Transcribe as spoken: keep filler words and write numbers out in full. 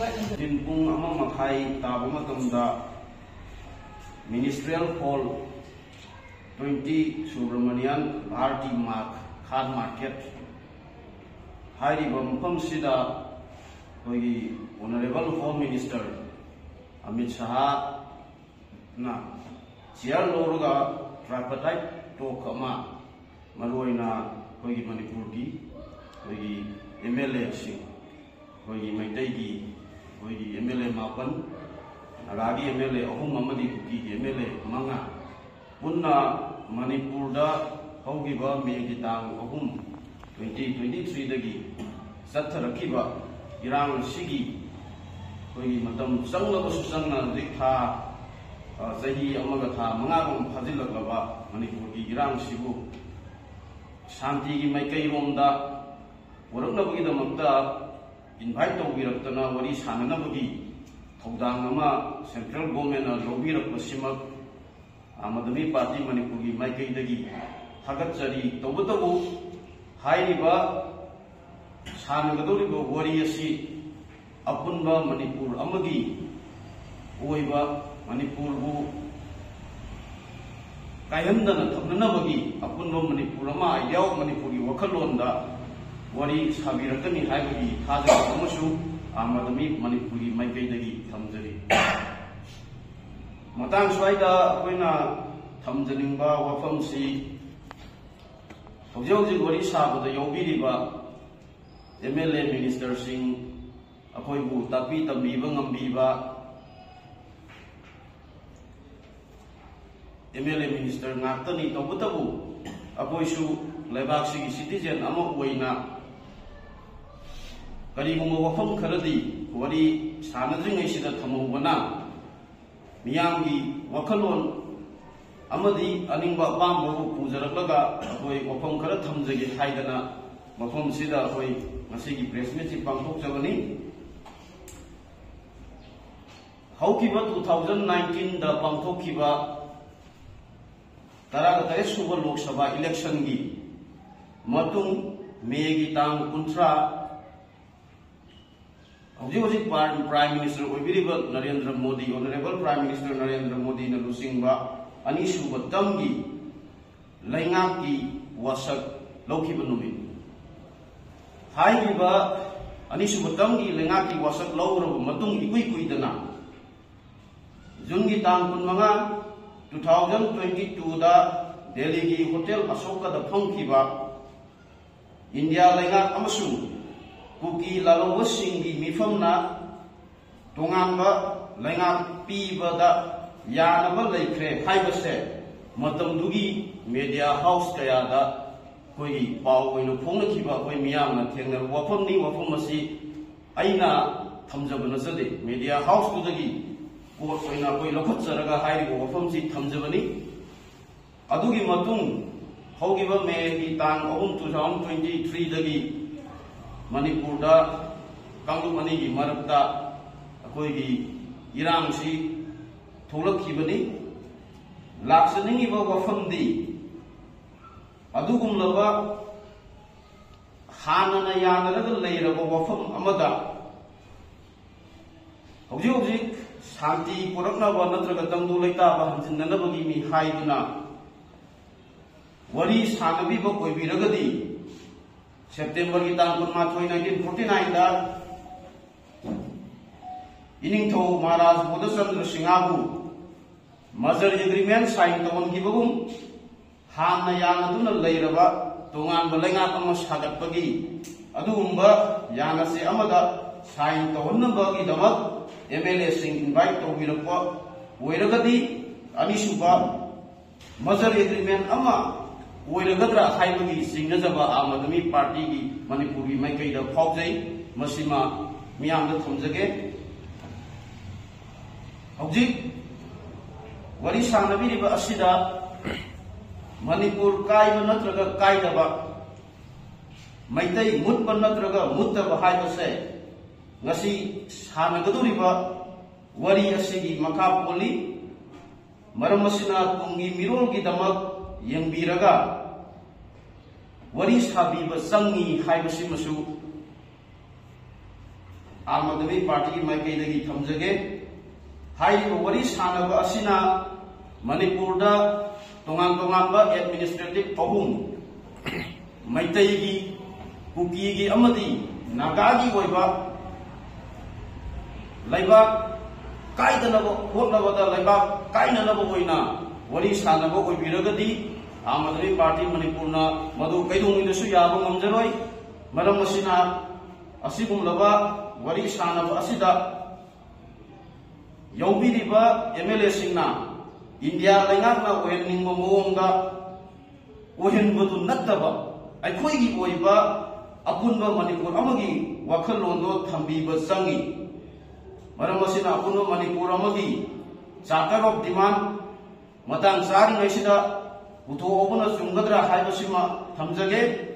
ꯅꯨꯡꯊꯤꯟ ꯄꯨꯡ ꯑꯃ ꯃꯈꯥꯏ ꯇꯥꯕ ꯃꯇꯝꯗ Ministerial Hall, twenty, Subramanian Bharati Marg, Khan Market ꯍꯥꯏꯔꯤꯕ ꯃꯐꯝꯁꯤꯗ ꯑꯩꯈꯣꯏꯒꯤ Honourable Home Minister ꯑꯃꯤꯠ ꯁꯍꯥꯅ ꯆꯤꯌꯥꯔ ꯂꯧꯔꯒ tripartite talk ꯑꯃ, ꯃꯔꯨꯑꯣꯏꯅ ꯑꯩꯈꯣꯏꯒꯤ ꯃꯅꯤꯄꯨꯔꯒꯤ ꯑꯩꯈꯣꯏꯒꯤ M L A ꯁꯤꯡ, ꯑꯩꯈꯣꯏꯒꯤ ꯃꯩꯇꯩꯒꯤ ꯑꯩꯈꯣꯏꯒꯤ M L A ꯃꯥꯄꯟ, ꯅꯥꯒꯥꯒꯤ M L A ꯑꯍꯨꯝ ꯑꯃꯗꯤ ꯀꯨꯀꯤꯒꯤ M L A ꯃꯉꯥ ꯄꯨꯟꯅ ꯃꯅꯤꯄꯨꯔꯗ ꯍꯧꯈꯤꯕ ꯃꯦꯒꯤ ꯇꯥꯡ ꯑꯍꯨꯝ, twenty twenty-threeꯗꯒꯤ ꯆꯠꯊꯔꯛꯈꯤꯕ ꯏꯔꯥꯡ ꯑꯁꯤꯒꯤ ꯑꯩꯈꯣꯏꯒꯤ ꯃꯇꯝ ꯆꯪꯂꯕꯁꯨ ꯆꯪꯅ ꯍꯧꯖꯤꯛ ꯊꯥ, ꯑ, ꯆꯍꯤ ꯑꯃꯒ ꯊꯥ ꯃꯉꯥꯔꯣꯝ ꯐꯥꯖꯤꯜꯂꯛꯂꯕ ꯃꯅꯤꯄꯨꯔꯒꯤ ꯏꯔꯥꯡꯁꯤꯕꯨ ꯁꯥꯟꯇꯤꯒꯤ ꯃꯥꯏꯀꯩꯔꯣꯝꯗ ꯄꯨꯔꯛꯅꯕꯒꯤꯗꯃꯛꯇ invite ꯇꯧꯕꯤꯔꯛꯇꯅ ꯋꯥꯔꯤ ꯁꯥꯟꯅꯅꯕꯒꯤ ꯊꯧꯗꯥꯡ ꯑꯃ central governmentꯅ ꯂꯧꯕꯤꯔꯛꯄꯁꯤꯃꯛ ꯑꯥꯝ ꯑꯥꯗꯃꯤ ꯄꯥꯔꯇꯤ ꯃꯅꯤꯄꯨꯔꯒꯤ ꯃꯥꯏꯀꯩꯗꯒꯤ ꯊꯥꯒꯠꯆꯔꯤ꯫ ꯇꯧꯕꯇꯕꯨ ꯍꯥꯏꯔꯤꯕ ꯁꯥꯟꯅꯒꯗꯧꯔꯤꯕ ꯋꯥꯔꯤ ꯑꯁꯤ ꯑꯄꯨꯟꯕ ꯃꯅꯤꯄꯨꯔ ꯑꯃꯒꯤ ꯑꯣꯏꯕ, ꯃꯅꯤꯄꯨꯔꯕꯨ ꯀꯥꯏꯍꯟꯗꯅ ꯊꯝꯅꯅꯕꯒꯤ ꯑꯄꯨꯟꯕ ꯃꯅꯤꯄꯨꯔ ꯑꯃ, idea of ꯃꯅꯤꯄꯨꯔꯒꯤ ꯋꯥꯈꯜꯂꯣꯟꯗ ꯋꯥꯔꯤ ꯁꯥꯕꯤꯔꯛꯀꯅꯤ ꯍꯥꯏꯕꯒꯤ ꯊꯥꯖꯕ ꯑꯃꯁꯨ ꯑꯥꯝ ꯑꯥꯗꯃꯤ ꯃꯅꯤꯄꯨꯔꯒꯤ ꯃꯥꯏꯀꯩꯗꯒꯤ ꯊꯝꯖꯔꯤ꯫ ꯃꯇꯥꯡ ꯁ꯭ꯋꯥꯏꯗ ꯑꯩꯈꯣꯏꯅ ꯊꯝꯖꯅꯤꯡꯕ ꯋꯥꯐꯝꯁꯤ, ꯍꯧꯖꯤꯛ ꯍꯧꯖꯤꯛ ꯋꯥꯔꯤ ꯁꯥꯕꯗ ꯌꯥꯎꯕꯤꯔꯤꯕ M L A ministerꯁꯤꯡ, ꯑꯩꯈꯣꯏꯕꯨ ꯇꯥꯛꯄꯤ ꯇꯝꯕꯤꯕ ꯉꯝꯕꯤꯕ M L A minister ꯉꯥꯛꯇꯅꯤ꯫ ꯇꯧꯕꯇꯕꯨ ꯑꯩꯈꯣꯏꯁꯨ ꯂꯩꯕꯥꯛꯁꯤꯒꯤ citizen ꯑꯃ ꯑꯣꯏꯅ ꯀꯔꯤꯒꯨꯝꯕ ꯋꯥꯐꯝ ꯈꯔꯗꯤ ꯋꯥꯔꯤ ꯁꯥꯟꯅꯗ꯭ꯔꯤꯉꯩꯁꯤꯗ ꯊꯝꯍꯧꯕꯅ ꯃꯤꯌꯥꯝꯒꯤ ꯋꯥꯈꯜꯂꯣꯟ ꯑꯃꯗꯤ ꯑꯅꯤꯡꯕ ꯑꯄꯥꯝꯕꯕꯨ ꯄꯨꯖꯔꯛꯂꯒ ꯑꯩꯈꯣꯏ ꯋꯥꯐꯝ ꯈꯔ ꯊꯝꯖꯒꯦ ꯍꯥꯏꯗꯅ ꯃꯐꯝꯁꯤꯗ ꯑꯩꯈꯣꯏ ꯉꯁꯤꯒꯤ press meetꯁꯤ ꯄꯥꯡꯊꯣꯛꯆꯕꯅꯤ꯫ ꯍꯧꯈꯤꯕ two thousand nineteenꯗ ꯄꯥꯡꯊꯣꯛꯈꯤꯕ ꯇꯔꯥꯒ ꯇꯔꯦꯠ ꯁꯨꯕ ꯂꯣꯛ ꯁꯚꯥ electionꯒꯤ ꯃꯇꯨꯡ, ꯃꯦꯒꯤ ꯇꯥꯡ ꯀꯨꯟꯊ꯭ꯔꯥ, ꯍꯧꯖꯤꯛ ꯍꯧꯖꯤꯛ Prime Minister ꯑꯣꯏꯕꯤꯔꯤꯕ Narendra Modi, Honourable Prime Minister Narendra ꯃꯣꯗꯤꯅ ꯂꯨꯆꯤꯡꯕ ꯑꯅꯤꯁꯨꯕ ꯇꯔꯝꯒꯤ ꯂꯩꯉꯥꯛꯀꯤ ꯋꯥꯁꯛ ꯂꯧꯈꯤꯕ ꯅꯨꯃꯤꯠꯅꯤ꯫ ꯍꯥꯏꯔꯤꯕ ꯑꯅꯤꯁꯨꯕ ꯇꯔꯝꯒꯤ ꯂꯩꯉꯥꯛꯀꯤ ꯋꯥꯁꯛ ꯂꯧꯔꯕ ꯃꯇꯨꯡ ꯏꯀꯨꯏ ꯀꯨꯏꯗꯅ ꯖꯨꯟꯒꯤ ꯇꯥꯡ ꯀꯨꯟꯃꯉꯥ, two thousand twenty twoꯗ ꯗꯦꯜꯂꯤꯒꯤ ꯍꯣꯇꯦꯜ ꯑꯁꯣꯀꯥꯗ ꯐꯝꯈꯤꯕ ꯏꯟꯗꯤꯌꯥ ꯂꯩꯉꯥꯛ ꯑꯃꯁꯨꯡ ꯀꯨꯀꯤ ꯂꯥꯂꯧꯕꯁꯤꯡꯒꯤ ꯃꯤꯐꯝꯅ ꯇꯣꯉꯥꯟꯕ ꯂꯩꯉꯥꯛ ꯄꯤꯕꯗ ꯌꯥꯅꯕ ꯂꯩꯈ꯭ꯔꯦ ꯍꯥꯏꯕꯁꯦ ꯃꯇꯝꯗꯨꯒꯤ media house ꯀꯌꯥꯗ ꯑꯩꯈꯣꯏꯒꯤ ꯄꯥꯎ ꯑꯣꯏꯅ ꯐꯣꯡꯅꯈꯤꯕ ꯑꯩꯈꯣꯏ ꯃꯤꯌꯥꯝꯅ ꯊꯦꯡꯅꯔꯕ ꯋꯥꯐꯝꯅꯤ꯫ ꯋꯥꯐꯝ ꯑꯁꯤ ꯑꯩꯅ ꯊꯝꯖꯕ ꯅꯠꯆꯗꯦ, media houseꯇꯨꯗꯒꯤ quote ꯑꯣꯏꯅ ꯑꯩꯈꯣꯏ ꯂꯧꯈꯠꯆꯔꯒ ꯍꯥꯏꯔꯤꯕ ꯋꯥꯐꯝꯁꯤ ꯊꯝꯖꯕꯅꯤ꯫ ꯑꯗꯨꯒꯤ ꯃꯇꯨꯡ ꯍꯧꯈꯤꯕ Mayꯒꯤ ꯇꯥꯡ ꯑꯍꯨꯝ, two thousand twenty threeꯗꯒꯤ ꯃꯅꯤꯄꯨꯔꯗ ꯀꯥꯡꯂꯨꯞ ꯑꯅꯤꯒꯤ ꯃꯔꯛꯇ ꯑꯩꯈꯣꯏꯒꯤ ꯏꯔꯥꯡꯁꯤ ꯊꯣꯛꯂꯛꯈꯤꯕꯅꯤ꯫ ꯂꯥꯛꯆꯅꯤꯡꯉꯤꯕ ꯋꯥꯐꯝꯗꯤ ꯑꯗꯨꯒꯨꯝꯂꯕ ꯍꯥꯟꯅꯅ ꯌꯥꯅꯔꯒ ꯂꯩꯔꯕ ꯋꯥꯐꯝ ꯑꯃꯗ ꯍꯧꯖꯤꯛ ꯍꯧꯖꯤꯛ ꯁꯥꯟꯇꯤ ꯄꯨꯔꯛꯅꯕ ꯅꯠꯇ꯭ꯔꯒ ꯇꯪꯗꯨ ꯂꯩꯇꯥꯕ ꯍꯟꯖꯤꯟꯅꯅꯕꯒꯤꯅꯤ ꯍꯥꯏꯗꯨꯅ ꯋꯥꯔꯤ ꯁꯥꯟꯅꯕꯤꯕ ꯑꯣꯏꯕꯤꯔꯒꯗꯤ, Septemberꯒꯤ ꯇꯥꯡ ꯀꯨꯟꯃꯥꯊꯣꯏ, nineteen forty nineꯗ ꯏꯅꯤꯡꯊꯧ Maharaj ꯕꯣꯙꯆꯟꯗ꯭ꯔ ꯁꯤꯡꯍꯕꯨ merger agreement sign ꯇꯧꯍꯟꯈꯤꯕꯒꯨꯝ, ꯍꯥꯟꯅ ꯌꯥꯅꯗꯨꯅ ꯂꯩꯔꯕ ꯇꯣꯉꯥꯟꯕ ꯂꯩꯉꯥꯛ ꯑꯃ ꯁꯥꯒꯠꯄꯒꯤ ꯑꯗꯨꯒꯨꯝꯕ ꯌꯥꯅꯆꯦ ꯑꯃꯗ sign ꯇꯧꯍꯟꯅꯕꯒꯤꯗꯃꯛ MLAꯁꯤꯡ invite ꯇꯧꯕꯤꯔꯛꯄ ꯑꯣꯏꯔꯒꯗꯤ, ꯑꯅꯤꯁꯨꯕ merger agreement ꯑꯃ ꯑꯣꯏꯔꯒꯗ꯭ꯔꯥ ꯍꯥꯏꯕꯒꯤ ꯆꯤꯡꯅꯖꯕ ꯑꯥꯝ ꯑꯥꯗꯃꯤ ꯄꯥꯔꯇꯤꯒꯤ ꯃꯅꯤꯄꯨꯔꯒꯤ ꯃꯥꯏꯀꯩꯗ ꯐꯥꯎꯖꯩ꯫ ꯃꯁꯤꯃ ꯃꯤꯌꯥꯝꯗ ꯊꯝꯖꯒꯦ꯫ ꯍꯧꯖꯤꯛ ꯋꯥꯔꯤ ꯁꯥꯟꯅꯕꯤꯔꯤꯕ ꯑꯁꯤꯗ ꯃꯅꯤꯄꯨꯔ ꯀꯥꯏꯕ ꯅꯠꯇ꯭ꯔꯒ ꯀꯥꯏꯗꯕ, ꯃꯩꯇꯩ ꯃꯨꯠꯄ ꯅꯠꯇ꯭ꯔꯒ ꯃꯨꯠꯇꯕ ꯍꯥꯏꯕꯁꯦ ꯉꯁꯤ ꯁꯥꯟꯅꯒꯗꯧꯔꯤꯕ ꯋꯥꯔꯤ ꯑꯁꯤꯒꯤ ꯃꯈꯥ ꯄꯣꯜꯂꯤ꯫ ꯃꯔꯝ ꯑꯁꯤꯅ ꯇꯨꯡꯒꯤ ꯃꯤꯔꯣꯜꯒꯤꯗꯃꯛ ꯌꯦꯡꯕꯤꯔꯒ ꯋꯥꯔꯤ ꯁꯥꯕꯤꯕ ꯆꯪꯉꯤ ꯍꯥꯏꯕꯁꯤꯃꯁꯨ ꯑꯥꯝ ꯑꯥꯗꯃꯤ ꯄꯥꯔꯇꯤꯒꯤ ꯃꯥꯏꯀꯩꯗꯒꯤ ꯊꯝꯖꯒꯦ꯫ ꯍꯥꯏꯔꯤꯕ ꯋꯥꯔꯤ ꯁꯥꯟꯅꯕ ꯑꯁꯤꯅ ꯃꯅꯤꯄꯨꯔꯗ ꯇꯣꯉꯥꯟ ꯇꯣꯉꯥꯟꯕ ꯑꯦꯗꯃꯤꯅꯤꯁꯇ꯭ꯔꯦꯇꯤꯚ ꯑꯍꯨꯝ, ꯃꯩꯇꯩꯒꯤ, ꯀꯨꯀꯤꯒꯤ ꯑꯃꯗꯤ ꯅꯥꯒꯥꯒꯤ ꯑꯣꯏꯕ ꯂꯩꯕꯥꯛ ꯀꯥꯏꯗꯅꯕ ꯍꯣꯠꯅꯕꯗ, ꯂꯩꯕꯥꯛ ꯀꯥꯏꯅꯅꯕ ꯑꯣꯏꯅ ꯋꯥꯔꯤ ꯁꯥꯟꯅꯕ ꯑꯣꯏꯕꯤꯔꯒꯗꯤ ꯑꯥꯝ ꯑꯥꯗꯃꯤ ꯄꯥꯔꯇꯤ ꯃꯅꯤꯄꯨꯔꯅ ꯃꯗꯨ ꯀꯩꯗꯧꯉꯩꯗꯁꯨ ꯌꯥꯕ ꯉꯝꯖꯔꯣꯏ꯫ ꯃꯔꯝ ꯑꯁꯤꯅ ꯑꯁꯤꯒꯨꯝꯂꯕ ꯋꯥꯔꯤ ꯁꯥꯟꯅꯕ ꯑꯁꯤꯗ ꯌꯥꯎꯕꯤꯔꯤꯕ ꯑꯦꯝ ꯑꯦꯜ ꯑꯦꯁꯤꯡꯅ ꯏꯟꯗꯤꯌꯥ ꯂꯩꯉꯥꯛꯅ ꯑꯣꯏꯍꯟꯅꯤꯡꯕ ꯃꯑꯣꯡꯗ ꯑꯣꯏꯍꯟꯕꯗꯨ ꯅꯠꯇꯕ, ꯑꯩꯈꯣꯏꯒꯤ ꯑꯣꯏꯕ ꯑꯄꯨꯟꯕ ꯃꯅꯤꯄꯨꯔ ꯑꯃꯒꯤ ꯋꯥꯈꯜꯂꯣꯟꯗꯣ ꯊꯝꯕꯤꯕ ꯆꯪꯏ꯫ ꯃꯔꯝ ꯑꯁꯤꯅ ꯑꯄꯨꯟꯕ ꯃꯅꯤꯄꯨꯔ ꯑꯃꯒꯤ Charter of Demand ꯃꯇꯥꯡ ꯆꯥꯔꯤꯉꯩꯁꯤꯗ ꯄꯨꯊꯣꯛꯍꯧꯕꯅ ꯆꯨꯝꯒꯗ꯭ꯔꯥ ꯍꯥꯏꯕꯁꯤꯃ ꯊꯝꯖꯒꯦ꯫